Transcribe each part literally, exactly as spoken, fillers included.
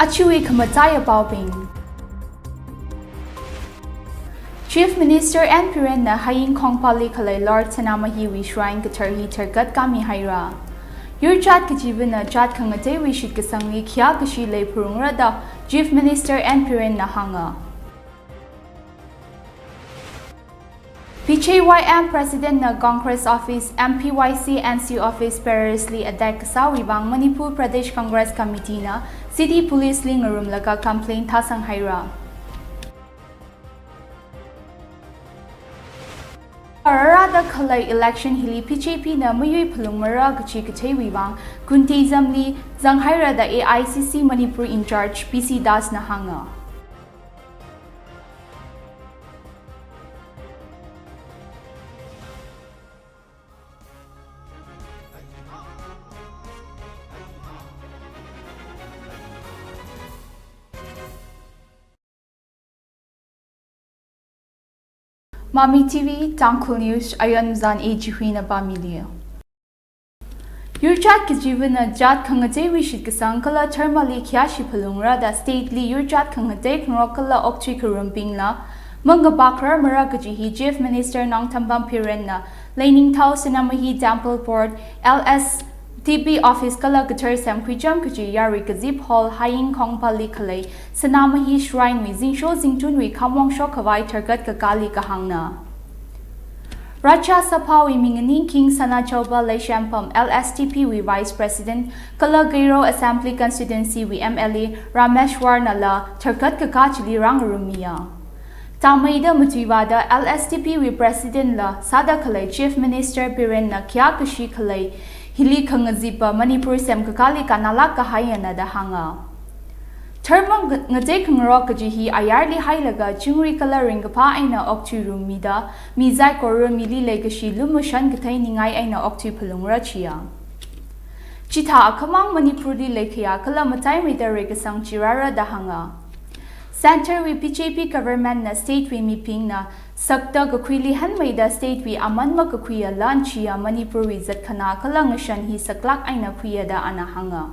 Achuwi khamachaya paoping. Chief Minister N Birenna Haying Khongpali khalei Lord Sanamahiwi Shrine kathar hi tharkat kami haira. Yurchat kajivana chat khangateiwi shitkasangli khya kashi lei phurungrada Chief Minister N Birenna hanga. P J Y M President na Congress Office, M P Y C N C Office Paris li attack kasawi bang Manipur Pradesh Congress Committee na City Police li ngarumlaga complaint thasang haira. Arara da khalai election hili P J P na mayui phulung mara kachi katheiwi bang Kunti Zamli zang haira da A I C C Manipur in charge P C Das na hanga. Mami T V, Tangkhul News, Ayan Zan A G Huina Pamiliya. Yurchat kajivana jat khangatei wishit kasang kala tharmali khya shiphalungra da state li yurchat khangatei khangrok kala oktui karumping la manga bakra mara kaji hi Chief Minister Nongthampam Biren na Leiningthau Sinamahi Temple Board L S T P office kala kathar sem khuicham kaji yari kazip hall Haying Khongpali khalei Sinamahi Shrine wi zingsho zingtun wi khamwang shok khavai tharkat kakali kahangna. Rajya Sabha wi minganing King Sana Chauba Leishampam L S T P wi Vice President kala Gairo Assembly Constituency wi M L A Rameshwar na la tharkat kaka chili rang rumiya. Tamaida matuiwada L S T P wi President la sada khalei Chief Minister Biren na khya kashi khalei hili khangazipa Manipur sem kakali kanalak kahayana da hanga. Tharmang ngatei khangrok kaji hi ayarli hailaga chingri kala ringkapha aina oktui rumida mizai korun mili lei kashi lumushan kathei ningai aina oktui phalungra chiya. Chitha akhamang Manipur li lei khaya kala matai maida rekasang chirara da hanga. Center wi B J P government na state wi miping na sakta kakhuili hanmaida state wi amanma kakhuiya lan chiya Manipur wi zatkhana kala ngashan hi saklak aina khuiya da ana hanga.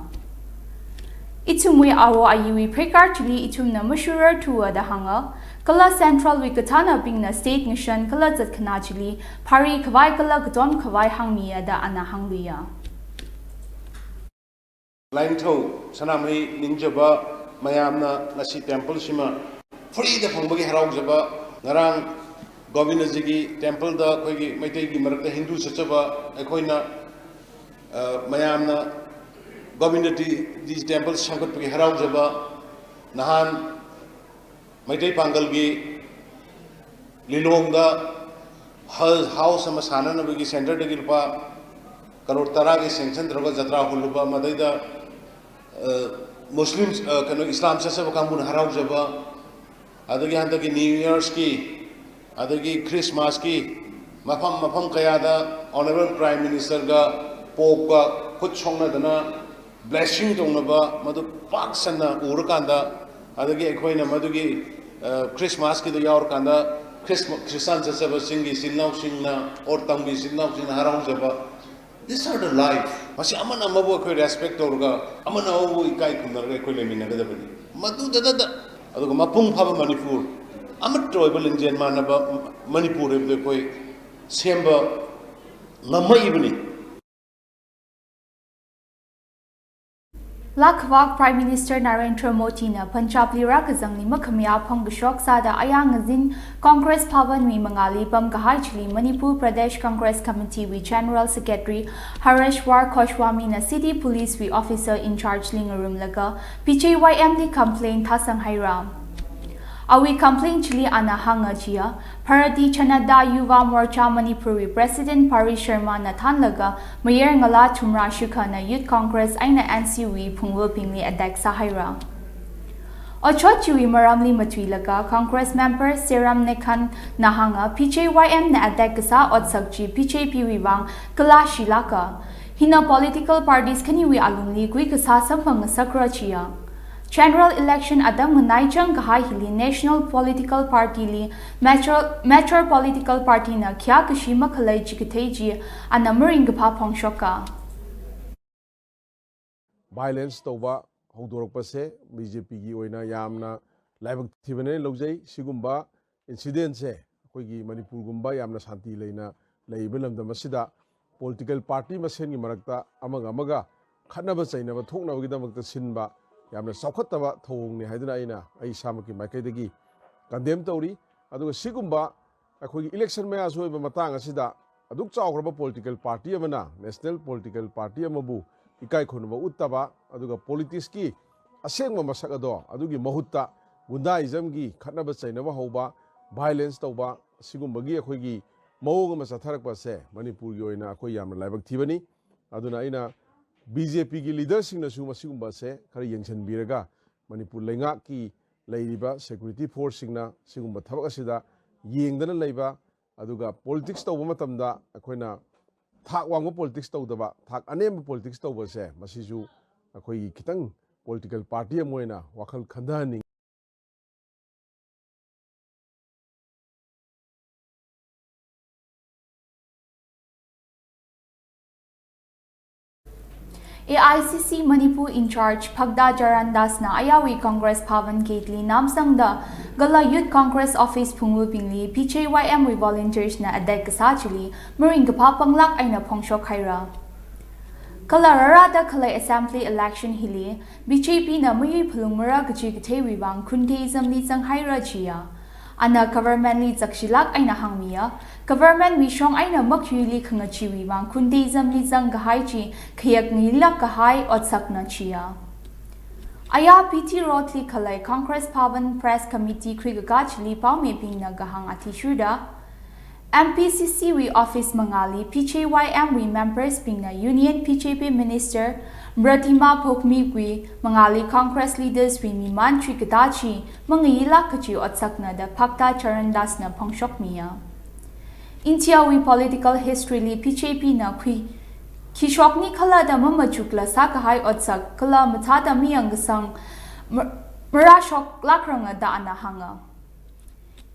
Ithumwui awo ayiwui pheikar chili ithumna mashurar thuwa da hānga, kala Central wui kathānabingna state ngashan kala zatkhana chili phari khavai kala katon khavai hāngmiya da ana hāngluiya. ꯂꯥꯏꯅꯤꯡꯊꯧ ꯁꯅꯥꯃꯍꯤ ꯅꯤꯡꯖꯕ ꯃꯌꯥꯝꯅ ꯉꯁꯤ temple ꯁꯤꯃ free ꯗ ꯐꯪꯕꯒꯤ ꯍꯔꯥꯎꯖꯕ, ꯉꯔꯥꯡ ꯒꯣꯕꯤꯟꯗꯖꯤꯒꯤ temple ꯗ ꯑꯩꯈꯣꯏꯒꯤ ꯃꯩꯇꯩꯒꯤ ꯃꯔꯛꯇ ꯍꯤꯟꯗꯨ ꯆꯠꯆꯕ ꯑꯩꯈꯣꯏꯅ, ꯑ, ꯃꯌꯥꯝꯅ ꯒꯣꯕꯤꯟꯗꯖꯤ temple ꯁꯦꯝꯒꯠꯄꯒꯤ ꯍꯔꯥꯎꯖꯕ, ꯅꯍꯥꯟ ꯃꯩꯇꯩ ꯄꯥꯡꯒꯜꯒꯤ ꯂꯤꯂꯣꯡꯗ ꯍꯖ house ꯑꯃ ꯁꯥꯅꯅꯕꯒꯤ centre ꯗꯒꯤ ꯂꯨꯄꯥ ꯀꯔꯣꯔ ꯇꯔꯥꯒꯤ sanction ꯇꯧꯔꯒ ꯖꯇ꯭ꯔꯥ ꯍꯨꯜꯂꯨꯕ, ꯃꯗꯩꯗ, ꯑ, ꯃꯨꯁꯂꯤꯝ, ꯑ, ꯀꯩꯅꯣ, ꯏꯁꯂꯥꯝ ꯆꯠꯆꯕ ꯀꯥꯡꯕꯨꯅ ꯍꯔꯥꯎꯖꯕ, ꯑꯗꯒꯤ ꯍꯟꯗꯛꯀꯤ New Year's ꯀꯤ, ꯑꯗꯒꯤ Christmas ꯀꯤ ꯃꯐꯝ ꯃꯐꯝ ꯀꯌꯥꯗ Honourable Prime Minister ꯒ Pope ꯀ ꯈꯨꯠ ꯁꯣꯛꯅꯗꯅ blessing ꯇꯧꯅꯕ ꯃꯗꯨ ꯄꯥꯛ ꯁꯟꯅ ꯎꯔꯀꯥꯟꯗ, ꯑꯗꯒꯤ ꯑꯩꯈꯣꯏꯅ ꯃꯗꯨꯒꯤ, ꯑ, Christmas ꯀꯤꯗ ꯌꯥꯎꯔꯀꯥꯟꯗ ꯈ꯭ꯔꯤꯁꯃ-, ꯈ꯭ꯔꯤꯁꯇꯥꯟ ꯆꯠꯆꯕꯁꯤꯡꯒꯤ ꯏꯆꯤꯜ ꯏꯅꯥꯎꯁꯤꯡꯅ, ꯑꯣꯔ ꯇꯝꯒꯤ ꯏꯆꯤꯜ ꯏꯅꯥꯎꯁꯤꯡꯅ ꯍꯔꯥꯎꯖꯕ, these are the life. ꯃꯁꯤ ꯑꯃꯅ ꯑꯃꯕꯨ ꯑꯩꯈꯣꯏ respect ꯇꯧꯔꯒ, ꯑꯃꯅ ꯑꯃꯕꯨ ꯏꯀꯥꯏ ꯈꯨꯝꯅꯔꯒ ꯑꯩꯈꯣꯏ ꯂꯩꯃꯤꯟꯅꯒꯗꯕꯅꯤ꯫ ꯃꯗꯨꯗꯇꯗ, ꯑꯗꯨꯒ ꯃꯄꯨꯡ ꯐꯥꯕ ꯃꯅꯤꯄꯨꯔ, ꯑꯃꯠꯇ ꯑꯣꯏꯕ ꯂꯤꯡꯖꯦꯜ ꯃꯥꯟꯅꯕ ꯃꯅꯤꯄꯨꯔ ꯍꯥꯏꯕꯗꯨ ꯑꯩꯈꯣꯏ ꯁꯦꯝꯕ ꯉꯝꯃꯛꯏꯕꯅꯤ꯫ ꯂꯥꯛꯈ꯭ꯋꯥꯛ Prime Minister ꯅꯔꯦꯟꯗ꯭ꯔ ꯃꯣꯗꯤꯅ ꯄꯟꯖꯥꯕ ꯂꯤꯔꯥ ꯀꯖꯪꯂꯤ ꯃꯈꯃꯤꯌꯥ ꯐꯪꯒ ꯁꯣꯛ ꯆꯥꯗ ꯑꯌꯥꯡ ꯉꯖꯤꯟ Congress ꯚꯕꯟ me ꯃꯉꯥꯂꯤ pump ꯀꯍꯥꯏ chilli Manipur Pradesh Congress Committee we General Secretary ꯍꯔꯦꯁ war ꯈꯣꯁꯋꯥꯃꯤꯅ city police we officer in charge link ꯑꯔꯨꯝꯂꯒ P J Y M ꯂꯤ complaint ꯊꯥꯁꯪ ꯍꯩꯔꯥ꯫ ꯑꯋꯤ complaint ꯆꯤꯂꯤ ꯑꯅ ꯍꯪꯉ ꯆꯤꯌ ꯚꯥꯔꯇꯤ ꯖꯅꯇꯥ ꯌꯨꯚꯥ ꯃꯣꯔꯆꯥ ꯃꯅꯤꯄꯨꯔ ꯋꯤ President ꯄꯥꯔꯤ ꯁꯔꯃꯥꯅ ꯊꯥꯟꯂꯒ ꯃꯌꯔ ꯉꯂꯥ ꯊꯨꯝꯔꯥ ꯁꯤꯈꯅ Youth Congress ꯑꯩꯅ N C we ꯐꯨꯡꯋꯜ ꯄꯤꯡꯂꯤ attack ꯁꯥ ꯍꯩꯔꯥ꯫ ꯑꯣꯆꯣꯠ ꯆꯤꯋꯤ ꯃꯔꯝꯂꯤ ꯃꯊꯨꯏꯂꯒ Congress member ꯁꯦꯔꯥꯝ ꯅꯦꯈꯟ ꯅ ꯍꯪꯉ P J Y M ꯅ attack ꯀꯁꯥ ꯑꯣꯠꯁꯛ ꯆꯤ B J P ꯋꯤ ꯋꯥꯡ ꯀꯂꯥ ꯁꯤꯂꯥꯀ꯫ ꯍꯤꯅ political parties ꯈꯅꯤꯋꯤ ꯑꯂꯨꯝꯂꯤ ꯒꯨꯏ ꯀꯁꯥ ꯁꯝꯐꯪ ꯁꯛꯔ ꯆꯤꯌ꯫ General election ꯑꯗꯝ ꯉꯅꯥꯏ ꯆꯪ ꯀꯍꯥꯏ ꯍꯤꯂꯤ national political party ꯂꯤ major, major political party ꯅ ꯈ꯭ꯌꯥ ꯀꯁꯤ ꯃꯈꯂꯩ ꯆꯤꯀꯊꯩ ꯆꯤ ꯑꯅ ꯃꯔꯤꯡ ꯀꯐꯥ ꯐꯣꯡꯁꯣꯛꯀ꯫ Violence ꯇꯧꯕ, ꯍꯧꯗꯣꯔꯛꯄꯁꯦ ꯕꯤ ꯖꯦ ꯄꯤꯒꯤ ꯑꯣꯏꯅ ꯌꯥꯝꯅ ꯂꯥꯏꯕꯛ ꯊꯤꯕꯅꯦꯅ ꯂꯧꯖꯩ꯫ ꯁꯤꯒꯨꯝꯕ ꯏꯟꯁꯤꯗꯦꯟꯁꯦ ꯑꯩꯈꯣꯏꯒꯤ ꯃꯅꯤꯄꯨꯔꯒꯨꯝꯕ ꯌꯥꯝꯅ ꯁꯥꯟꯇꯤ ꯂꯩꯅ ꯂꯩꯕ ꯂꯝꯗꯝ ꯑꯁꯤꯗ ꯄꯣꯂꯤꯇꯤꯀꯦꯜ ꯄꯥꯔꯇꯤ ꯃꯁꯦꯟꯒꯤ ꯃꯔꯛꯇ ꯑꯃꯒ ꯑꯃꯒ ꯈꯠꯅꯕ ꯆꯩꯅꯕ ꯊꯣꯛꯅꯕꯒꯤꯗꯃꯛꯇ ꯁꯤꯟꯕ ꯌꯥꯝꯅ ꯆꯥꯎꯈꯠꯇꯕ ꯊꯧꯑꯣꯡꯅꯤ ꯍꯥꯏꯗꯨꯅ ꯑꯩꯅ ꯑꯩ ꯏꯁꯥꯃꯛꯀꯤ ꯃꯥꯏꯀꯩꯗꯒꯤ ꯀꯟꯗꯦꯝ ꯇꯧꯔꯤ꯫ ꯑꯗꯨꯒ ꯁꯤꯒꯨꯝꯕ ꯑꯩꯈꯣꯏꯒꯤ ꯏꯂꯦꯛꯁꯟ ꯃꯌꯥꯁꯨ ꯑꯣꯏꯕ ꯃꯇꯥꯡ ꯑꯁꯤꯗ ꯑꯗꯨꯛ ꯆꯥꯎꯈ꯭ꯔꯕ ꯄꯣꯂꯤꯇꯤꯀꯦꯜ ꯄꯥꯔꯇꯤ ꯑꯃꯅ ꯅꯦꯁꯅꯦꯜ ꯄꯣꯂꯤꯇꯤꯀꯦꯜ ꯄꯥꯔꯇꯤ ꯑꯃꯕꯨ ꯏꯀꯥꯏ ꯈꯨꯝꯅꯕ ꯎꯠꯇꯕ, ꯑꯗꯨꯒ ꯄꯣꯂꯤꯇꯤꯛꯁꯀꯤ ꯑꯁꯦꯡꯕ ꯃꯁꯛ ꯑꯗꯣ ꯑꯗꯨꯒꯤ ꯃꯍꯨꯠꯇ ꯒꯨꯟꯗꯥꯏꯖꯝꯒꯤ ꯈꯠꯅꯕ ꯆꯩꯅꯕ ꯍꯧꯕ, ꯚꯥꯏꯂꯦꯟꯁ ꯇꯧꯕ, ꯑꯁꯤꯒꯨꯝꯕꯒꯤ ꯑꯩꯈꯣꯏꯒꯤ ꯃꯑꯣꯡ ꯑꯃ ꯆꯠꯊꯔꯛꯄꯁꯦ ꯃꯅꯤꯄꯨꯔꯒꯤ ꯑꯣꯏꯅ ꯑꯩꯈꯣꯏ ꯌꯥꯝꯅ ꯂꯥꯏꯕꯛ ꯊꯤꯕꯅꯤ꯫ ꯑꯗꯨꯅ ꯑꯩꯅ ꯕꯤ ꯖꯦ ꯄꯤꯒꯤ ꯂꯤꯗꯔꯁꯤꯡꯅꯁꯨ ꯃꯁꯤꯒꯨꯝꯕꯁꯦ ꯈꯔ ꯌꯦꯡꯁꯤꯟꯕꯤꯔꯒ ꯃꯅꯤꯄꯨꯔ ꯂꯩꯉꯥꯛꯀꯤ ꯂꯩꯔꯤꯕ ꯁꯦꯀ꯭ꯌꯨꯔꯤꯇꯤ ꯐꯣꯔꯁꯁꯤꯡꯅ ꯁꯤꯒꯨꯝꯕ ꯊꯕꯛ ꯑꯁꯤꯗ ꯌꯦꯡꯗꯅ ꯂꯩꯕ, ꯑꯗꯨꯒ ꯄꯣꯂꯤꯇꯤꯛꯁ ꯇꯧꯕ ꯃꯇꯝꯗ ꯑꯩꯈꯣꯏꯅ ꯊꯥꯛ ꯋꯥꯡꯕ ꯄꯣꯂꯤꯇꯤꯛꯁ ꯇꯧꯗꯕ, ꯊꯥꯛ ꯑꯅꯦꯝꯕ ꯄꯣꯂꯤꯇꯤꯛꯁ ꯇꯧꯕꯁꯦ, ꯃꯁꯤꯁꯨ ꯑꯩꯈꯣꯏꯒꯤ ꯈꯤꯇꯪ ꯄꯣꯂꯤꯇꯤꯀꯦꯜ ꯄꯥꯔꯇꯤ ꯑꯃ ꯑꯣꯏꯅ ꯋꯥꯈꯜ ꯈꯟꯊꯍꯟꯅꯤꯡꯉꯤ꯫ ꯑꯦ I C C Manipur in charge Bhakta Charan ꯗꯥꯁꯅ ꯑꯌꯥꯎꯏ ꯀꯪꯒ꯭ꯔꯦꯁ ꯚꯥꯕꯟ ꯀꯦꯠꯂꯤ ꯅꯥꯝꯁꯪꯗ ꯒꯂꯥ ꯌꯨꯠ ꯀꯪꯒ꯭ꯔꯦꯁ ꯑꯣꯐꯤꯁ ꯐꯨꯡꯂꯨ ꯄꯤꯡꯂꯤ ꯄꯤ ꯖꯦ ꯋꯥꯏ ꯑꯦꯝ ꯋꯤ ꯚꯣꯂꯨꯟꯇꯤꯌꯔꯁꯅ ꯑꯦꯗꯦꯛ ꯀꯁꯥ ꯆꯤꯂꯤ ꯃꯔꯤꯡ ꯀꯐꯥ ꯄꯪꯂꯥꯛ ꯑꯩꯅ ꯐꯣꯡꯁꯣꯛ ꯍꯥꯏꯔ꯫ ꯀꯂꯥ ꯔꯥꯔꯥꯗ ꯈꯂꯩ ꯑꯦꯁꯦꯝꯕ꯭ꯂꯤ ꯏꯂꯦꯛꯁꯟ ꯍꯤꯂꯤ ꯕꯤ ꯖꯦ ꯄꯤꯅ ꯃꯌꯨꯏ ꯐꯂꯨꯡ ꯃꯔꯥ ꯀꯆꯤ ꯀꯊꯦ ꯋꯤꯕꯥꯡ ꯈꯨꯟꯊꯦ ꯏꯖꯝꯂꯤ ꯆꯪ ꯍꯥꯏꯔ ꯆꯤꯌꯥ꯫ ꯑꯅ ꯒꯚꯔꯟꯃꯦꯟꯠꯂꯤ ꯆꯛꯁꯤꯂꯥꯛ ꯑꯩꯅ ꯍꯥꯡꯃꯤꯌ, ꯒꯚꯔꯟꯃꯦꯟꯠ ꯃꯤꯁꯣꯡ ꯑꯩꯅ ꯃꯈ꯭ꯌꯨꯏꯂꯤ ꯈꯪꯉꯆꯤꯋꯤ ꯋꯥꯡ ꯈꯨꯟꯗꯦ ꯖꯝꯂꯤ ꯖꯪ ꯒꯍꯥꯏ ꯆꯤ ꯈꯌꯛ ꯅꯤꯂꯛ ꯒꯍꯥꯏ ꯑꯣꯠꯁꯛꯅ ꯆꯤꯌ꯫ ꯑꯌꯥ ꯄꯤ ꯇꯤ ꯔꯣꯗꯂꯤ ꯈꯂꯩ ꯀꯪꯒ꯭ꯔꯦꯁ ꯚꯥꯕꯟ ꯄ꯭ꯔꯦꯁ ꯀꯃꯤꯇꯤ ꯈ꯭ꯔꯤꯒ ꯀꯥꯆꯤꯂꯤ ꯄꯥꯎꯃꯦ ꯄꯤꯡꯅ ꯒꯍꯥꯡ ꯑꯊꯤ ꯁꯨꯔꯗ, ꯑꯦꯝ ꯄꯤ ꯁꯤ ꯁꯤ ꯋꯤ ꯑꯣꯐꯤꯁ ꯃꯉꯥꯂꯤ ꯄꯤ ꯖꯦ ꯋꯥꯏ ꯑꯦꯝ ꯋꯤ ꯃꯦꯝꯕꯔꯁ ꯄꯤꯡꯅ union B J P minister Pratima Bhoumik ꯋꯤ ꯃꯉꯥꯂꯤ ꯀꯪꯒ꯭ꯔꯦꯁ ꯂꯤꯗꯔꯁ ꯋꯤ ꯃꯤꯃꯥꯟ ꯆꯨꯏ ꯀꯗꯥꯆꯤ ꯃꯉꯥ ꯌꯤꯂꯥꯛ ꯀꯆꯤ ꯑꯣꯠꯁꯛꯅꯗ ꯐꯛꯇꯥ ꯆꯔꯟ ꯗꯥꯁꯅ ꯐꯣꯡꯁꯣꯛꯃꯤꯌ꯫ ꯏꯟꯗꯤꯌꯥ ꯋꯤ ꯄꯣꯂꯤꯇꯤꯀꯦꯜ ꯍꯤꯁꯇ꯭ꯔꯤꯂꯤ ꯕꯤ ꯖꯦ ꯄꯤꯅ ꯈꯨꯏ ꯈꯤꯁꯣꯛꯅꯤ ꯈꯂꯥꯗ ꯃꯃ ꯆꯨꯛꯂ ꯁꯥꯀꯍꯥꯏ ꯑꯣꯠꯁꯛ ꯈꯂꯥ ꯃꯊꯥꯗ ꯃꯤꯌꯥꯡꯒ ꯁꯪ ꯃ-, ꯃꯔꯥ ꯁꯣꯛ ꯂꯥꯛꯔꯪ ꯑꯗꯥ ꯑꯅ ꯍꯪꯉ꯫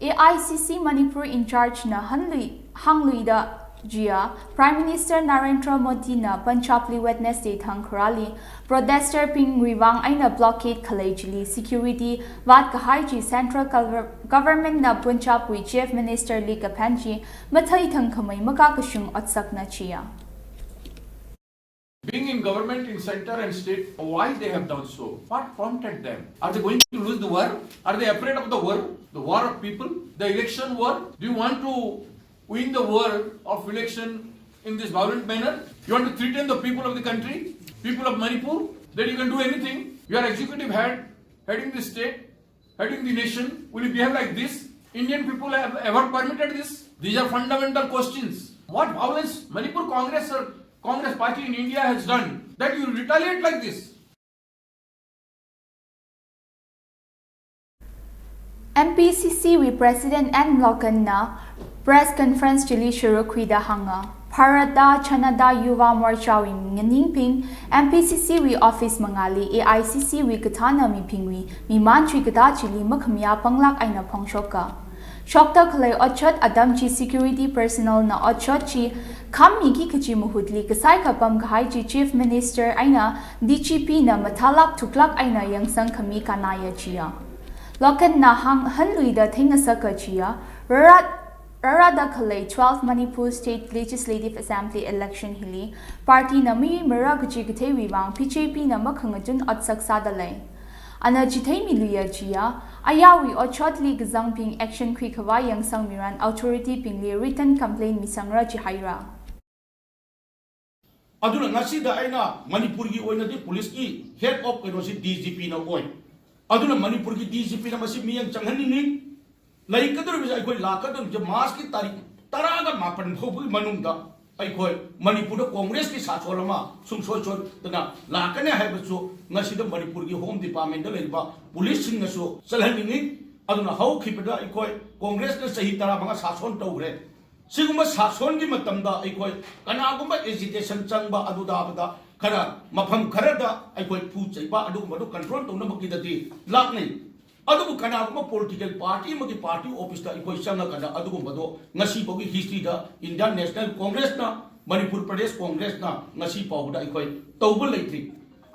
ꯑꯦ I C C Manipur ꯏꯟꯆꯥꯔꯖꯅ ꯍꯟꯂꯨꯏ, ꯍꯥꯡꯂꯨꯏꯗ ꯖꯤꯌꯥ, Prime Minister Narendra Modi ꯅ ꯄꯟꯖꯥꯕ ꯂꯤ Wednesday ꯊꯪ ꯈꯨꯔꯥꯂꯤ protester ꯄꯤꯡ ꯋꯤꯋꯥꯡ ꯑꯩꯅ blockade ꯈꯂꯩ ꯖꯤꯂꯤ security ꯋꯥꯠ ꯀꯍꯥꯏ ꯖꯤ central government ꯅ ꯄꯟꯖꯥꯕ ꯋꯤ Chief Minister ꯂꯤ ꯀꯐꯦꯟ ꯖꯤ ꯃꯊꯩ ꯊꯪ ꯈꯃꯩ ꯃꯀꯥ ꯀꯁꯨꯡ ꯑꯣꯠꯁꯛꯅ ꯖꯤꯌꯥ꯫ Being in government in center and state, why they have done so? What prompted them? Are they going to lose the war? Are they afraid of the war? The war of people? The election war? Do you want to win the war of election in this violent manner? You want to threaten the people of the country, people of Manipur, that you can do anything? You are executive head, heading the state, heading the nation. Will you behave like this? Indian people have ever permitted this? These are fundamental questions. What violence Manipur Congress or Congress party in India has done that you retaliate like this? M P C C ꯋꯤ President N ꯂꯣꯀꯟꯅ press conference ꯖꯤꯂꯤ ꯁꯨꯔꯨꯛ ꯈꯨꯏꯗ ꯍꯪꯉ ꯚꯥꯔꯠꯇ ꯆꯅꯥꯗ ꯌꯨꯚꯥ ꯃꯣꯔꯆꯥ ꯋꯤ ꯉꯅꯤꯡ ꯄꯤꯡ M P C C ꯋꯤ office ꯃꯉꯥꯂꯤ A I C C ꯋꯤ ꯀꯊꯥꯅ ꯃꯤꯄꯤꯡ ꯋꯤ ꯃꯤꯃꯥꯟ ꯆꯨꯏ ꯀꯊꯥ ꯖꯤꯂꯤ ꯃꯈꯃꯤꯌꯥ ꯄꯪꯂꯥꯛ ꯑꯩꯅ ꯐꯣꯡꯁꯣꯛꯀ ꯁꯣꯛꯇ ꯈꯂꯩ ꯑꯣꯠꯆꯠ ꯑꯗꯝ ꯖꯤ security personnel ꯅ ꯑꯣꯠꯆꯠ ꯖꯤ ꯈꯝꯃꯤꯒꯤ ꯈꯖꯤ ꯃꯍꯨꯠꯂꯤ ꯀꯁꯥꯏ ꯈꯄꯝ ꯒꯍꯥꯏ ꯖꯤ Chief Minister ꯑꯩꯅ D G P ꯅ ꯃꯊꯥꯂꯥꯛ ꯊꯨꯛꯂꯥꯛ ꯑꯩꯅ ꯌꯥꯡꯁꯪ ꯈꯃꯤ ꯀꯥꯅꯥꯌ ꯖꯤꯌ꯫ ꯂꯣꯀꯟꯅ ꯍꯥꯡ ꯍꯟꯂꯨꯏꯗ ꯊꯦꯡꯅꯁꯛꯀ ꯖꯤꯌ꯫ ꯔꯔꯥꯠ ꯔꯔꯥꯗ ꯈꯂꯩ twelve Manipur State Legislative Assembly election ꯍꯤꯂꯤ party ꯅ ꯃꯤ ꯃꯔꯥ ꯀꯖꯤ ꯀꯊꯦ ꯋꯤꯋꯥꯡ B J P ꯅ ꯃꯈꯪ ꯑꯆꯨꯟ ꯑꯣꯠꯁꯛ ꯁꯥꯗ ꯂꯩ꯫ ꯑꯅ ꯖꯤꯊꯩ ꯃꯤꯂꯨꯌ ꯖꯤꯌ꯫ ꯑꯌꯥꯎꯏ ꯑꯣꯠꯆꯠꯂꯤ ꯒꯖꯪ ꯄꯤꯡ action ꯈꯨꯏ ꯈꯋꯥ ꯌꯥꯡꯁꯪ ꯃꯤꯔꯥꯟ authority ꯄꯤꯡꯂꯤ written complaint ꯃꯤꯁꯪꯔ ꯖꯤꯍꯥꯏꯔ꯫ ꯑꯗꯨꯅ ꯉꯁꯤꯗ ꯑꯩꯅ ꯃꯅꯤꯄꯨꯔꯒꯤ ꯑꯣꯏꯅꯗꯤ ꯄꯨꯂꯤꯁꯀꯤ head of ꯀꯩꯅꯣꯁꯤ D G P ꯅ ꯑꯣꯏ꯫ ꯑꯗꯨꯅ ꯃꯅꯤꯄꯨꯔꯒꯤ D G P ꯅ ꯃꯁꯤ ꯃꯤꯠꯌꯦꯡ ꯆꯪꯍꯟꯅꯤꯡꯉꯤ꯫ ꯂꯩꯒꯗꯧꯔꯤꯕꯁꯦ ꯑꯩꯈꯣꯏ ꯂꯥꯛꯀꯗꯧꯔꯤꯕꯁꯦ March ꯀꯤ ꯇꯥꯔꯤꯛ ꯇꯔꯥꯒ ꯃꯥꯄꯟ ꯐꯥꯎꯕꯒꯤ ꯃꯅꯨꯡꯗ ꯑꯩꯈꯣꯏ ꯃꯅꯤꯄꯨꯔꯗ ꯀꯣꯡꯒ꯭ꯔꯦꯁꯀꯤ ꯁꯥꯁꯣꯟ ꯑꯃ ꯁꯨꯡꯁꯣꯏ ꯁꯣꯏꯗꯅ ꯂꯥꯛꯀꯅꯤ ꯍꯥꯏꯕꯁꯨ ꯉꯁꯤꯗ ꯃꯅꯤꯄꯨꯔꯒꯤ Home Department ꯇ ꯂꯩꯔꯤꯕ ꯄꯨꯂꯤꯁꯁꯤꯡꯅꯁꯨ ꯆꯠꯍꯟꯅꯤꯡꯉꯤ꯫ ꯑꯗꯨꯅ ꯍꯧꯈꯤꯕꯗ ꯑꯩꯈꯣꯏ ꯀꯣꯡꯒ꯭ꯔꯦꯁꯅ ꯆꯍꯤ ꯇꯔꯥꯃꯉꯥ ꯁꯥꯁꯣꯟ ꯇꯧꯈ꯭ꯔꯦ꯫ ꯁꯤꯒꯨꯝꯕ ꯁꯥꯁꯣꯟꯒꯤ ꯃꯇꯝꯗ ꯑꯩꯈꯣꯏ ꯀꯅꯥꯒꯨꯝꯕ agitation ꯆꯪꯕ ꯑꯗꯨꯗꯥꯕꯗ ꯈꯔ ꯃꯐꯝ ꯈꯔꯗ ꯑꯩꯈꯣꯏ ꯐꯨ ꯆꯩꯕ ꯑꯗꯨꯒꯨꯝꯕꯗꯨ control ꯇꯧꯅꯕꯒꯤꯗꯗꯤ ꯂꯥꯛꯅꯩ꯫ ꯑꯗꯨꯕꯨ ꯀꯅꯥꯒꯨꯝꯕ ꯄꯣꯂꯤꯇꯤꯀꯦꯜ ꯄꯥꯔꯇꯤ ꯑꯃꯒꯤ ꯄꯥꯔꯇꯤ ꯑꯣꯐꯤꯁꯇ ꯑꯩꯈꯣꯏ ꯆꯪꯉꯀꯥꯟꯗ ꯑꯗꯨꯒꯨꯝꯕꯗꯣ ꯉꯁꯤ ꯐꯥꯎꯒꯤ ꯍꯤꯁꯇ꯭ꯔꯤꯗ ꯏꯟꯗꯤꯌꯥꯟ ꯅꯦꯁꯅꯦꯜ ꯀꯣꯡꯒ꯭ꯔꯦꯁꯅ, ꯃꯅꯤꯄꯨꯔ ꯄ꯭ꯔꯗꯦꯁ ꯀꯣꯡꯒ꯭ꯔꯦꯁꯅ ꯉꯁꯤ ꯐꯥꯎꯕꯗ ꯑꯩꯈꯣꯏ ꯇꯧꯕ ꯂꯩꯇ꯭ꯔꯤ꯫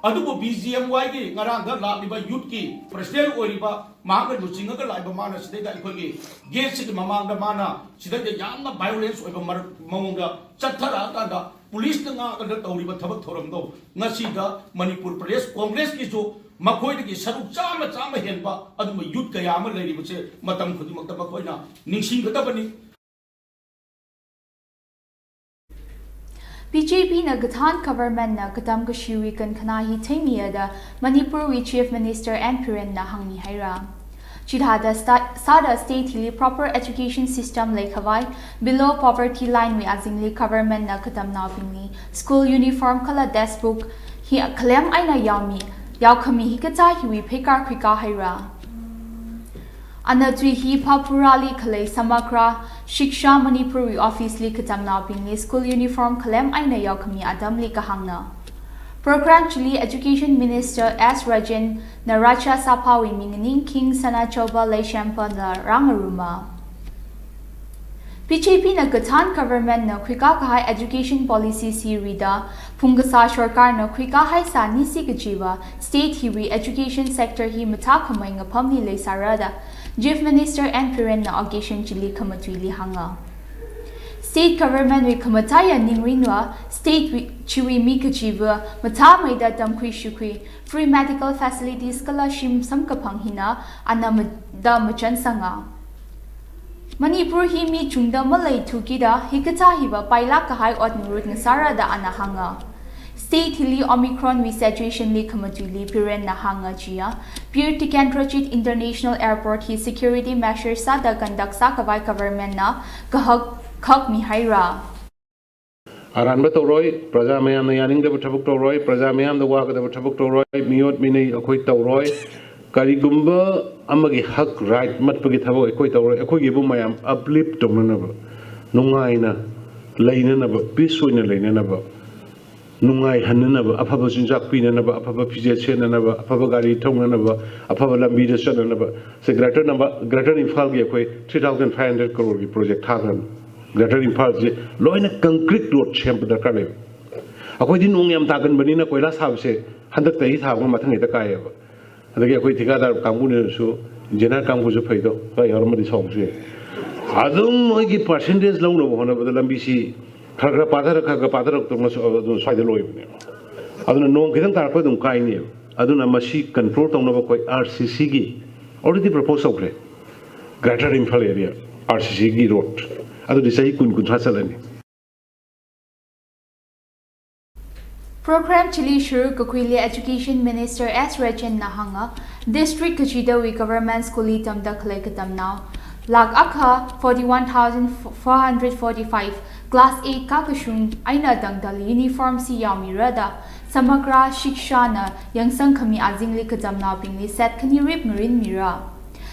ꯑꯗꯨꯕꯨ ꯕꯤ ꯖꯤ ꯑꯦꯝ ꯋꯥꯏꯒꯤ ꯉꯔꯥꯡꯗ ꯂꯥꯛꯂꯤꯕ ꯌꯨꯠꯀꯤ ꯄ꯭ꯔꯁꯤꯗꯦꯟ ꯑꯣꯏꯔꯤꯕ ꯃꯍꯥꯛꯅ ꯂꯨꯆꯤꯡꯉꯒ ꯂꯥꯛꯏꯕ ꯃꯥꯅ ꯁꯤꯗꯩꯗ ꯑꯩꯈꯣꯏꯒꯤ ꯒꯦꯠꯁꯤꯒꯤ ꯃꯃꯥꯡꯗ ꯃꯥꯅ ꯁꯤꯗꯩꯗ ꯌꯥꯝꯅ ꯚꯥꯏꯑꯣꯂꯦꯟꯁ ꯑꯣꯏꯕ ꯃꯔ-, ꯃꯑꯣꯡꯗ ꯆꯠꯊꯔꯛꯑꯀꯥꯟꯗ ꯄꯨꯂꯤꯁꯅ ꯉꯥꯛꯑꯒ ꯇꯧꯔꯤꯕ ꯊꯕꯛ ꯊꯧꯔꯝꯗꯣ ꯉꯁꯤꯗ ꯃꯅꯤꯄꯨꯔ ꯄ꯭ꯔꯗꯦꯁ ꯀꯣꯡꯒ꯭ꯔꯦꯁꯀꯤꯁꯨ ꯃꯈꯣꯏꯗꯒꯤ ꯁꯔꯨꯛ ꯆꯥꯝꯃ, ꯆꯥꯝꯃ ꯍꯦꯟꯕ ꯑꯗꯨꯝꯕ ꯌꯨꯠ ꯀꯌꯥ ꯑꯃ ꯂꯩꯔꯤꯕꯁꯦ ꯃꯇꯝ ꯈꯨꯗꯤꯡꯃꯛꯇ ꯃꯈꯣꯏꯅ ꯅꯤꯡꯁꯤꯡꯒꯗꯕꯅꯤ꯫ ꯕꯤ ꯖꯦ ꯄꯤꯅ ꯒꯊꯥꯟ ꯒꯚꯔꯟꯃꯦꯟꯠꯅ ꯀꯇꯝ ꯀꯁꯤꯋꯤ ꯀꯟꯈꯅꯥ ꯍꯤ ꯊꯦꯡꯃꯤꯌꯥꯗ ꯃꯅꯤꯄꯨꯔꯒꯤ ꯆꯤꯐ ꯃꯤꯅꯤꯁꯇꯔ ꯑꯦꯟ ꯕꯤꯔꯦꯟꯅ ꯍꯪꯉꯤ ꯍꯥꯏꯔ꯫ ꯆꯤꯊꯥꯗ ꯁ꯭ꯇꯥ-, ꯁꯥꯗ ꯁ꯭ꯇꯦꯠ ꯍꯤꯂꯤ ꯄ꯭ꯔꯣꯄꯔ ꯑꯦꯖꯨꯀꯦꯁꯟ ꯁꯤꯁꯇꯝ ꯂꯩꯈꯋꯥꯏ, below poverty line ꯋꯤ ꯑꯖꯤꯡꯂꯤ ꯒꯚꯔꯟꯃꯦꯟꯠꯅ ꯀꯇꯝ ꯅꯥꯎꯕꯤꯡꯂꯤ ꯁ꯭ꯀꯨꯜ ꯌꯨꯅꯤꯐꯣꯔꯝ ꯈꯂ ꯗꯦꯁꯕꯨꯛ ꯍꯤ ꯈꯂꯦꯝ ꯑꯩꯅ ꯌꯥꯎꯃꯤ, ꯌꯥꯎꯈꯃꯤ ꯍꯤꯀꯆꯥ ꯍꯤꯋꯤ ꯐꯩꯀꯥ ꯈꯨꯏꯀꯥ ꯍꯩꯔ꯫ ꯑꯅ ꯇꯨꯏ ꯍꯤ ꯐ ꯄꯨꯔꯥꯂꯤ ꯈꯂꯩ ꯁꯃꯒ꯭ꯔꯥ ꯁꯤꯛꯁꯥ ꯃꯅꯤꯄꯨꯔ ꯋꯤ ꯑꯣꯐꯤꯁꯂꯤ ꯀꯇꯝ ꯅꯥꯎꯕꯤꯡꯂꯤ ꯁ꯭ꯀꯨꯜ ꯌꯨꯅꯤꯐꯣꯔꯝ ꯈꯂꯦꯝ ꯑꯩꯅ ꯌꯥꯎꯈꯃꯤ ꯑꯗꯝꯂꯤ ꯀꯍꯥꯡꯅ꯫ ꯄ꯭ꯔꯣꯒ꯭ꯔꯥꯝ ꯆꯤꯂꯤ ꯑꯦꯖꯨꯀꯦꯁꯟ ꯃꯤꯅꯤꯁꯇꯔ ꯑꯦꯁ ꯔꯥꯖꯦꯟꯅ ꯔꯥꯖ꯭ꯌ ꯁꯚꯥꯋꯤ ꯃꯤꯡꯅꯤꯡ ꯈꯤꯡ ꯁꯅꯥꯆꯧꯕ ꯂꯩꯁꯦꯝꯄꯗ ꯔꯥꯡꯉꯔꯨꯃ꯫ ꯕꯤ ꯖꯦ ꯄꯤꯅ ꯒꯊꯥꯟ ꯒꯚꯔꯟꯃꯦꯟꯠꯅ ꯈꯨꯏꯀꯥ ꯀꯍꯥꯏ ꯑꯦꯖꯨꯀꯦꯁꯟ ꯄꯣꯂꯤꯁꯤ ꯁꯤꯔꯤꯗ ꯐꯨꯡꯒꯁꯥ ꯁꯔꯀꯥꯔꯅ ꯈꯨꯏꯀꯥ ꯍꯥꯏ ꯁꯥ ꯅꯤꯁꯤ ꯀꯆꯤꯕ ꯁ꯭ꯇꯦꯠ ꯍꯤꯋꯤ ꯑꯦꯖꯨꯀꯦꯁꯟ ꯁꯦꯛꯇꯔ ꯍꯤ ꯃꯊꯥ ꯈꯃꯩ ꯉꯐꯝꯂꯤ ꯂꯩꯁꯥꯔꯗ ꯆꯤꯐ ꯃꯤꯅꯤꯁꯇꯔ ꯑꯦꯟ ꯕꯤꯔꯦꯟꯅ ꯑꯣꯀꯦꯁꯟ ꯆꯤꯂꯤ ꯈꯃꯇꯨꯏꯂꯤ ꯍꯥꯡꯉ꯫ ꯁ꯭ꯇꯦꯠ ꯒꯚꯔꯟꯃꯦꯟꯠ ꯋꯤ ꯈꯃꯊꯥꯏꯌ ꯅꯤꯡꯔꯤꯡꯋ ꯁ꯭ꯇꯦꯠ ꯋꯤ ꯆꯤꯋꯤ ꯃꯤ ꯀꯆꯤꯕ ꯃꯊꯥꯃꯩꯗ ꯇꯝꯈꯨꯏ ꯁꯨꯈꯨꯏ free medical facilities ꯀꯂ ꯁꯤꯝ ꯁꯝꯀꯐꯪ ꯍꯤꯅ ꯑꯅꯃꯗ ꯃꯆꯟ ꯁꯉꯥ꯫ ꯃꯅꯤꯄꯨꯔ ꯍꯤ ꯃꯤ ꯆꯨꯡꯗ ꯃꯂꯩ ꯊꯨꯀꯤꯗ ꯍꯤꯀꯆꯥ ꯍꯤꯕ ꯄꯥꯏꯂꯥꯛ ꯀꯍꯥꯏ ꯑꯣꯠ ꯅꯨꯔꯨꯠ ꯉꯁꯥꯔꯗ ꯑꯅ ꯍꯥꯡꯉ꯫ ꯁ꯭ꯇꯦꯠ ꯍꯤꯂꯤ ꯑꯣꯃꯤꯀ꯭ꯔꯣꯟ ꯋꯤ ꯁꯦꯆꯨꯌꯦꯁꯟ ꯂꯤ ꯈꯃꯇꯨꯏꯂꯤ ꯕꯤꯔꯦꯟꯅ ꯍꯥꯡꯉ ꯆꯤꯌ꯫ ꯕꯤꯔ ꯇꯤꯀꯦꯟꯗ꯭ꯔꯖꯤꯠ ꯏꯟꯇꯔꯅꯦꯁꯅꯦꯜ ꯑꯦꯌꯔꯄꯣꯔꯠ ꯍꯤ ꯁꯦꯀ꯭ꯌꯨꯔꯤꯇꯤ ꯃꯦꯁꯔ ꯁꯥꯗ ꯀꯟꯗꯛ ꯁꯥꯀꯕꯥꯏ ꯒꯚꯔꯟꯃꯦꯟꯠꯅ ꯀꯍꯛ ꯈꯛꯃꯤ ꯍꯥꯏꯔ꯫ ꯑꯔꯥꯟꯕ ꯇꯧꯔꯣꯏ, ꯄ꯭ꯔꯖꯥ ꯃꯌꯥꯝꯅ ꯌꯥꯅꯤꯡꯗꯕ ꯊꯕꯛ ꯇꯧꯔꯣꯏ, ꯄ꯭ꯔꯖꯥ ꯃꯌꯥꯝꯗ ꯋꯥꯒꯗꯕ ꯊꯕꯛ ꯇꯧꯔꯣꯏ, ꯃꯤꯑꯣꯠ ꯃꯤꯅꯩ ꯑꯩꯈꯣꯏ ꯇꯧꯔꯣꯏ꯫ ꯀꯔꯤꯒꯨꯝꯕ ꯑꯃꯒꯤ ꯍꯛ, ꯔꯥꯏꯠ ꯃꯠꯄꯒꯤ ꯊꯕꯛ ꯑꯩꯈꯣꯏ ꯇꯧꯔꯣꯏ꯫ ꯑꯩꯈꯣꯏꯒꯤꯕꯨ ꯃꯌꯥꯝ ꯑꯞꯂꯤꯐ ꯇꯧꯅꯅꯕ, ꯅꯨꯡꯉꯥꯏꯅ ꯂꯩꯅꯅꯕ, ꯄꯤꯁ ꯑꯣꯏꯅ ꯂꯩꯅꯅꯕ, ꯅꯨꯡꯉꯥꯏꯍꯟꯅꯅꯕ, ꯑꯐꯕ ꯆꯤꯟꯖꯥꯛ ꯄꯤꯅꯅꯕ, ꯑꯐꯕ ꯐꯤꯖꯦꯠ ꯁꯦꯠꯅꯅꯕ, ꯑꯐꯕ ꯒꯥꯔꯤ ꯊꯧꯅꯅꯕ, ꯑꯐꯕ ꯂꯝꯕꯤꯗ ꯆꯠꯅꯅꯕ, ꯁꯦ ꯒ꯭ꯔꯦꯇꯔ ꯅꯝꯕ-, ꯒ꯭ꯔꯦꯇꯔ ꯏꯝꯐꯥꯜꯒꯤ ꯑꯩꯈꯣꯏ ꯊ꯭ꯔꯤ ꯊꯥꯎꯖꯟ ꯐꯥꯏꯚ ꯍꯟꯗ꯭ꯔꯦꯠ ꯀꯔꯣꯔꯒꯤ ꯄ꯭ꯔꯣꯖꯦꯛ ꯊꯥꯈ꯭ꯔꯕꯅꯤ꯫ ꯒ꯭ꯔꯦꯇꯔ ꯏꯝꯐꯥꯜꯁꯦ ꯂꯣꯏꯅ ꯀꯪꯀ꯭ꯔꯤꯠ ꯔꯣꯗ ꯁꯦꯝꯕ ꯗꯔꯀꯥꯔ ꯂꯩꯕ꯫ ꯑꯩꯈꯣꯏꯗꯤ ꯅꯣꯡ ꯌꯥꯝ ꯇꯥꯒꯟꯕꯅꯤꯅ ꯀꯣꯏꯂꯥꯁ ꯊꯥꯕꯁꯦ ꯍꯟꯗꯛꯇꯒꯤ ꯊꯥꯕꯒ ꯃꯊꯪ ꯍꯦꯛꯇ ꯀꯥꯏꯌꯦꯕ꯫ ꯑꯗꯒꯤ ꯑꯩꯈꯣꯏ ꯊꯤꯀꯥꯗꯥꯔ ꯀꯥꯡꯕꯨꯅꯁꯨ, ꯏꯟꯖꯤꯅꯤꯌꯥꯔ ꯀꯥꯡꯕꯨꯁꯨ ꯐꯩꯗꯣ, ꯈꯔ ꯌꯥꯎꯔꯝꯃꯗꯤ ꯁꯥꯎꯕꯁꯨ ꯌꯥꯏ꯫ ꯑꯗꯨꯝ ꯃꯣꯏꯒꯤ ꯄꯥꯔꯁꯦꯟꯇꯦꯖ ꯂꯧꯅꯕ ꯍꯣꯠꯅꯕꯗ ꯂꯝꯕꯤꯁꯤ ꯈꯔ ꯈꯔ ꯄꯥꯊꯔꯛ, ꯈꯔ ꯈꯔ ꯄꯥꯊꯔꯛꯇꯧꯅ ꯁ-, ꯑꯗꯨꯝ ꯁ꯭ꯋꯥꯏꯗ ꯂꯣꯏꯕꯅꯦꯕ꯫ ꯑꯗꯨꯅ ꯅꯣꯡ ꯈꯤꯇꯪ ꯇꯥꯔꯛꯄ ꯑꯗꯨꯝ ꯀꯥꯏꯅꯦꯕ꯫ ꯑꯗꯨꯅ ꯃꯁꯤ ꯀꯟꯇ꯭ꯔꯣꯜ ꯇꯧꯅꯕ ꯑꯩꯈꯣꯏ ꯑꯥꯔ ꯁꯤ ꯁꯤꯒꯤ already propose ꯇꯧꯈ꯭ꯔꯦ꯫ Greater Imphal area, R C ꯁꯤꯒꯤ ꯔꯣꯗ꯫ ꯑꯗꯨꯗꯤ ꯆꯍꯤ ꯀꯨꯟ, ꯀꯨꯟꯊ꯭ꯔꯥ ꯆꯠꯂꯅꯤ꯫ Program chili shuru kakuile Education Minister S Rajenna hanga district kachidawi government school li tamda khalai katamnao lakh akha forty one thousand four hundred forty five, class eight kakashung aina dangdal uniform si yaomirada Samagra Shiksha na yangsang khami azingli katamnaobingli set khani rip ngarin mira.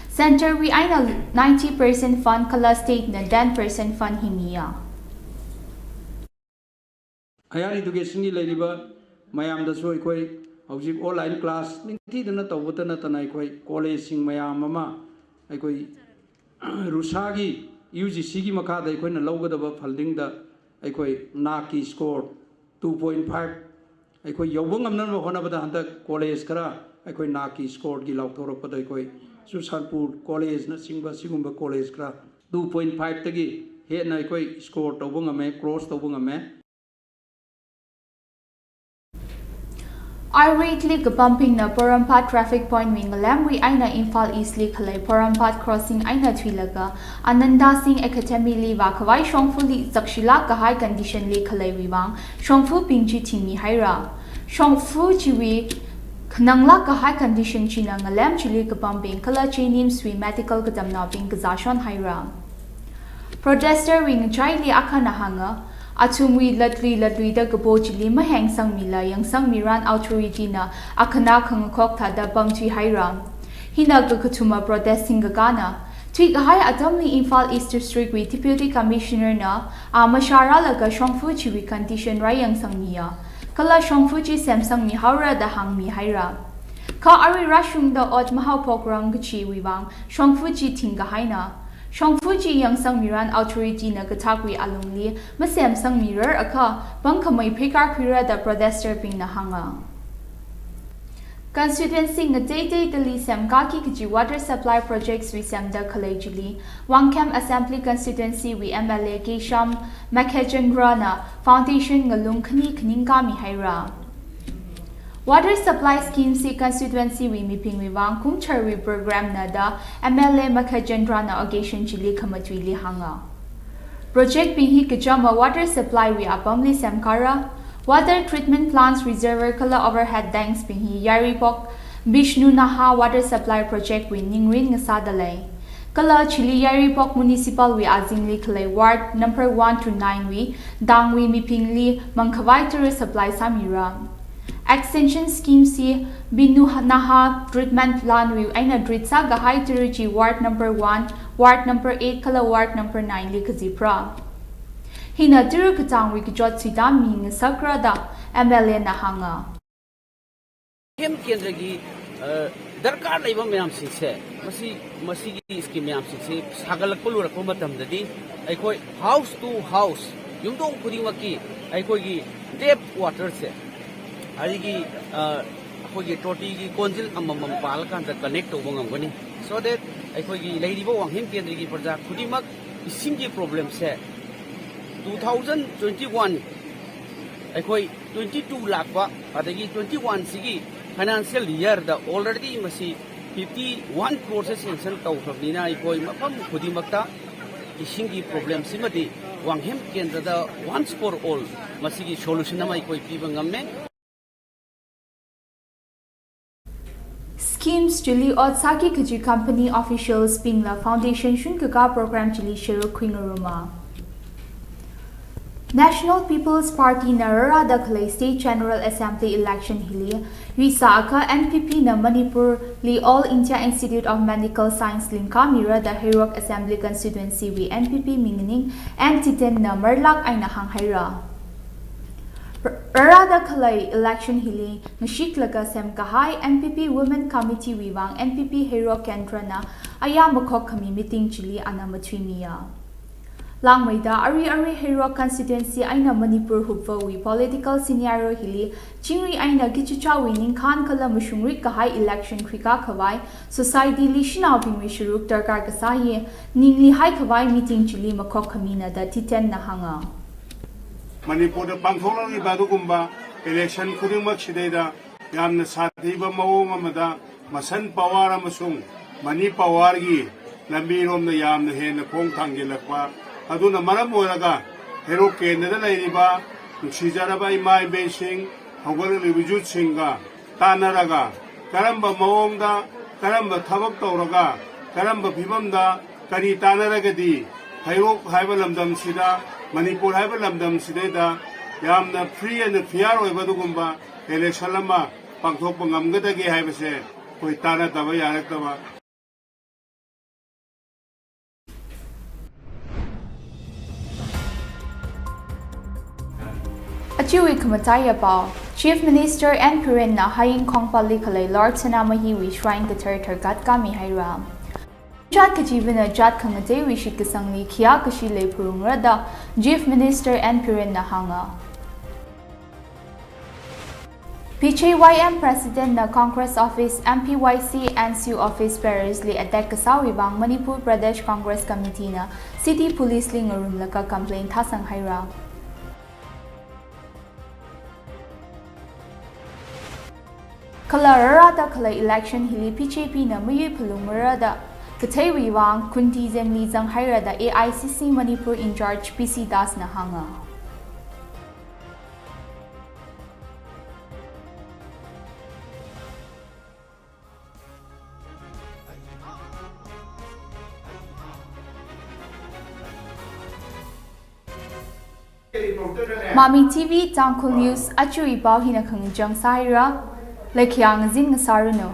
Center wi aina ninety percent fund kala state na ten percent fund himiya. Higher educationꯒꯤ ꯂꯩꯔꯤꯕ ꯃꯌꯥꯝꯗꯁꯨ ꯑꯩꯈꯣꯏ ꯍꯧꯖꯤꯛ online class ꯅꯤꯡꯊꯤꯗꯅ ꯇꯧꯕꯇ ꯅꯠꯇꯅ ꯑꯩꯈꯣꯏ collegeꯁꯤꯡ ꯃꯌꯥꯝ ꯑꯃ ꯑꯩꯈꯣꯏ ꯔꯨꯁꯥꯒꯤ UGCꯒꯤ ꯃꯈꯥꯗ ꯑꯩꯈꯣꯏꯅ ꯂꯧꯒꯗꯕ fundingꯗ ꯑꯩꯈꯣꯏ NAACꯀꯤ score two point five ꯑꯩꯈꯣꯏ ꯌꯧꯕ ꯉꯝꯅꯅꯕ ꯍꯣꯠꯅꯕꯗ ꯍꯟꯗꯛ college ꯈꯔ ꯑꯩꯈꯣꯏ NAACꯀꯤ scoreꯒꯤ ꯂꯥꯎꯊꯣꯔꯛꯄꯗ ꯑꯩꯈꯣꯏ ꯆꯨꯔꯆꯥꯟꯄꯨꯔ collegeꯅꯆꯤꯡꯕ ꯁꯤꯒꯨꯝꯕ college ꯈꯔ two point fiveꯇꯒꯤ ꯍꯦꯟꯅ ꯑꯩꯈꯣꯏ score ꯇꯧꯕ ꯉꯝꯃꯦ, cross ꯇꯧꯕ ꯉꯝꯃꯦ꯫ Ayurved li kapamping na Porompat traffic point wi ngalemwi aina Imphal East li khalei Porompat crossing aina thuilaga Ananda Singh Academy li va khavai shongfu li zakshila kahai condition li khalei wi vang shongfu pingji thimi haira. Shongfu chiwi khanangla kahai condition china ngalem chili kapamping kala chi NIMSwi medical katamna ping kazashon haira. Protester wi ngachaili akhana hanga, athumwi latwi latwida kabo chili mahengsangmila yangsangmiran authorityna akhana khangkhok thada pamthui haira. Hina kakathuma protesting kakana. Thui kahai atamli Imphal East District wi Deputy Commissioner na a masharalaga shongfu chiwi condition rai yangsangmiya. Kala shongfu chi semsangmi haura da hangmi haira. Kha arui rashungda ot mahau pokrang kachi wiwang shongfu chi thingga haina. Shongfu chi yangsangmiran authority na kathakwi alungli masemsangmirar akha bangkamai phikar khwira da protester bingna hanga. Constituency ngatei tei tali semkaki kaji water supply projects wi semda khalei jili, Wangkhem Assembly Constituency wi M L A Keisham Makhechandra na foundation ngalung khani khaningkami haira. Water supply scheme si constituency wi miping wi wang kumchar wi program na da M L A Makhechandra na occasion jili khamatwi li hanga. Project bing hi kachama water supply wi apam li semkara, water treatment plants, reservoir kala overhead tanks bing hi Yaripok Bishnu Naha water supply project wi ningrin ngasa dalai. Kala chili Yaripok municipal wi azing li khalei ward number one to nine wi dang wi miping li mangkhavai turu supply samira. Extension scheme si Bishnu Naha treatment plant wi aina dritsa gahai turu chi ward number one, ward number eight kala ward number nine li kazipra. Hina turu katang wi kajot sida mi ngasakra da M L A na hanga. Hemp ꯀꯦꯟꯗ꯭ꯔꯒꯤ ꯗꯔꯀꯥꯔ ꯂꯩꯕ ꯃꯌꯥꯝꯁꯤꯡꯁꯦ, ꯃꯁꯤ ꯃꯁꯤꯒꯤ scheme ꯃꯌꯥꯝꯁꯤꯡꯁꯦ ꯁꯥꯒꯠꯂꯛꯄ ꯂꯣꯏꯔꯛꯄ ꯃꯇꯝꯗꯗꯤ ꯑꯩꯈꯣꯏ ꯍꯥꯎꯁ ꯇꯨ ꯍꯥꯎꯁ, ꯌꯨꯝꯊꯣꯡ ꯈꯨꯗꯤꯡꯃꯛꯀꯤ ꯑꯩꯈꯣꯏꯒꯤ ꯇꯦꯞ ꯋꯥꯇꯔꯁꯦ, ꯑꯗꯒꯤ ꯑꯩꯈꯣꯏꯒꯤ ꯇꯣꯇꯤꯒꯤ ꯀꯣꯟꯖꯤꯜ ꯑꯃꯃꯝ ꯄꯥꯜꯂꯀꯥꯟꯗ ꯀꯅꯦꯛ ꯇꯧꯕ ꯉꯝꯒꯅꯤ꯫ So that ꯑꯩꯈꯣꯏꯒꯤ ꯂꯩꯔꯤꯕ ꯋꯥꯡꯍꯦꯝ ꯀꯦꯟꯗ꯭ꯔꯒꯤ ꯄ꯭ꯔꯖꯥ ꯈꯨꯗꯤꯡꯃꯛ ꯏꯁꯤꯡꯒꯤ ꯄ꯭ꯔꯣꯕ꯭ꯂꯦꯝꯁꯦ two thousand twenty one, ꯑꯩꯈꯣꯏ twenty two ꯂꯥꯛꯄ ꯑꯗꯒꯤ twenty one ꯁꯤꯒꯤ ꯐꯥꯏꯅꯥꯟꯁꯤꯌꯦꯜ ꯌꯔꯗ already ꯃꯁꯤ fifty one crore ꯁꯦ ꯁꯦꯡꯁꯟ ꯇꯧꯈ꯭ꯔꯕꯅꯤꯅ ꯑꯩꯈꯣꯏ ꯃꯐꯝ ꯈꯨꯗꯤꯡꯃꯛꯇ ꯏꯁꯤꯡꯒꯤ ꯄ꯭ꯔꯣꯕ꯭ꯂꯦꯝꯁꯤꯃꯗꯤ ꯋꯥꯡꯍꯦꯝ ꯀꯦꯟꯗ꯭ꯔꯗ once for all ꯃꯁꯤꯒꯤ ꯁꯣꯂꯨꯁꯟ ꯑꯃ ꯑꯩꯈꯣꯏ ꯄꯤꯕ ꯉꯝꯃꯦ꯫ Schemes chili ot saki kaji company officials bingla foundation shun kaka program chili shiru khuingaruma. National People's Party na rara da khalei State General Assembly election hili, yuisa aka N P P na Manipur li All India Institute of Medical Science lingka mira da Heirok Assembly Constituency wi N P P mingning N Titen na marlak aina hang haira. ꯔꯥꯔꯥꯗ ꯈꯂꯩ election ꯍꯤꯂꯤ ꯉꯁꯤꯛꯂꯒ ꯁꯦꯝ ꯀꯍꯥꯏ N P P Women Committee ꯋꯤꯋꯥꯡ N P P ꯍꯩꯔꯣꯛ ꯀꯦꯟꯗ꯭ꯔꯅ ꯑꯌꯥꯝꯕ ꯈꯣꯛ ꯈꯃꯤ meeting chilli ꯑꯅ ꯃꯊꯨꯏꯃꯤꯌꯥ꯫ ꯂꯥꯡꯃꯩꯗ ꯑꯔꯨꯏ ꯑꯔꯨꯏ ꯍꯩꯔꯣꯛ constituency ꯑꯩꯅ Manipur ꯍꯨꯞꯄ we political scenario ꯍꯤꯂꯤ ꯆꯤꯡꯔꯤ ꯑꯩꯅ ꯀꯤꯆꯤꯆꯥ we ꯅꯤꯡꯈꯥꯟ ꯈꯜꯂ ꯃꯁꯨꯡꯔꯤꯛ ꯀꯍꯥꯏ election ꯈ꯭ꯔꯤꯀꯥ ꯈꯋꯥꯏ society ꯂꯤ ꯁꯤꯅꯥꯎ ꯄꯤꯡꯃꯤ ꯁꯨꯔꯨꯛ ꯗꯔꯀꯥꯔ ꯀꯁꯥ ꯌꯦ ꯅꯤꯡꯂꯤ ꯍꯥꯏ ꯈꯋꯥꯏ meeting ꯆꯤꯂꯤ ꯃꯈꯣꯛ ꯈꯃꯤꯅ ꯗ ꯇꯤꯇꯦꯟꯅ ꯍꯥꯡꯉ꯫ ꯃꯅꯤꯄꯨꯔꯗ ꯄꯥꯡꯊꯣꯛꯂꯛꯂꯤꯕ ꯑꯗꯨꯒꯨꯝꯕ election ꯈꯨꯗꯤꯡꯃꯛꯁꯤꯗꯩꯗ ꯌꯥꯝꯅ ꯁꯥꯊꯤꯕ ꯃꯑꯣꯡ ꯑꯃꯗ ꯃꯁꯟ power ꯑꯃꯁꯨꯡ money powerꯒꯤ ꯂꯝꯕꯤꯔꯣꯝꯗ ꯌꯥꯝꯅ ꯍꯦꯟꯅ ꯈꯣꯡ ꯊꯥꯡꯖꯤꯜꯂꯛꯄ ꯑꯗꯨꯅ ꯃꯔꯝ ꯑꯣꯏꯔꯒ ꯍꯩꯔꯣꯛ ꯀꯦꯟꯗ꯭ꯔꯗ ꯂꯩꯔꯤꯕ ꯅꯨꯡꯁꯤꯖꯔꯕ ꯏꯃꯥ ꯏꯕꯦꯟꯁꯤꯡ, ꯍꯧꯒꯠꯂꯛꯂꯤꯕ youthꯁꯤꯡꯒ ꯇꯥꯟꯅꯔꯒ ꯀꯔꯝꯕ ꯃꯑꯣꯡꯗ, ꯀꯔꯝꯕ ꯊꯕꯛ ꯇꯧꯔꯒ, ꯀꯔꯝꯕ ꯐꯤꯕꯝꯗ ꯀꯔꯤ ꯇꯥꯟꯅꯔꯒꯗꯤ ꯍꯩꯔꯣꯛ ꯍꯥꯏꯕ ꯂꯝꯗꯝꯁꯤꯗ, ꯃꯅꯤꯄꯨꯔ ꯍꯥꯏꯕ ꯂꯝꯗꯝꯁꯤꯗꯩꯗ ꯌꯥꯝꯅ free and fair ꯑꯣꯏꯕ ꯑꯗꯨꯒꯨꯝꯕ election ꯑꯃ ꯄꯥꯡꯊꯣꯛꯄ ꯉꯝꯒꯗꯒꯦ ꯍꯥꯏꯕꯁꯦ ꯑꯩꯈꯣꯏ ꯇꯥꯟꯅꯗꯕ ꯌꯥꯔꯛꯇꯕ꯫ ꯑꯆꯤꯎꯏ ꯈꯃꯆꯥꯏ ꯄꯥꯎ꯫ Chief Minister N Birenꯅ ꯍꯌꯤꯡ ꯈꯣꯡꯄꯥꯜꯂꯤ ꯈꯂꯩ Lord ꯁꯅꯥꯃꯍꯤꯋꯤ shrine ꯀꯊꯔ ꯊꯔꯒꯥꯠ ꯀꯥꯃꯤ ꯍꯥꯏꯔ꯫ ꯖꯥꯠ ꯀꯆꯤꯕꯅ ꯖꯥꯠ ꯈꯪꯉꯖꯩ ꯋꯤꯁꯤꯠ ꯀꯁꯪꯂꯤ ꯈꯤꯌꯥ ꯀꯁꯤ ꯂꯩ ꯐꯨꯔꯨꯡꯔꯗ Chief Minister N Birenꯅ ꯍꯥꯡꯉ꯫ P J Y M Presidentꯅ Congress Office, M P Y C, N C U Office Parisli attack ꯀꯁꯥꯎ ꯋꯤꯕꯥꯡ Manipur Pradesh Congress Committeeꯅ City Policeli ꯉꯔꯨꯝꯂꯒ complaint ꯊꯥꯁꯪ ꯍꯥꯏꯔ꯫ ꯈꯂ ꯔꯥꯔꯥꯗ ꯈꯂ election ꯍꯤꯂꯤ B J Pꯅ ꯃꯌꯨꯏ ꯐꯂꯨꯡ ꯃꯔꯥꯗ ꯀꯊꯩ ꯋꯤꯋꯥꯡ ꯈꯨꯟꯇꯤ ꯖꯦꯡꯂꯤ ꯖꯪ ꯍꯥꯏꯔꯗ A I C C Manipur in charge P C Dasꯅ ꯍꯥꯡꯉ꯫ ꯃꯥꯃꯤ T V Tangkhul news ꯑꯆꯨꯏ ꯄꯥꯎ ꯍꯤꯅ ꯈꯪꯖꯪ ꯁꯥꯏꯔ ꯂꯩꯈꯤꯌꯥꯡ ꯖꯤꯟ ꯉꯁꯥꯔꯨꯅꯨ꯫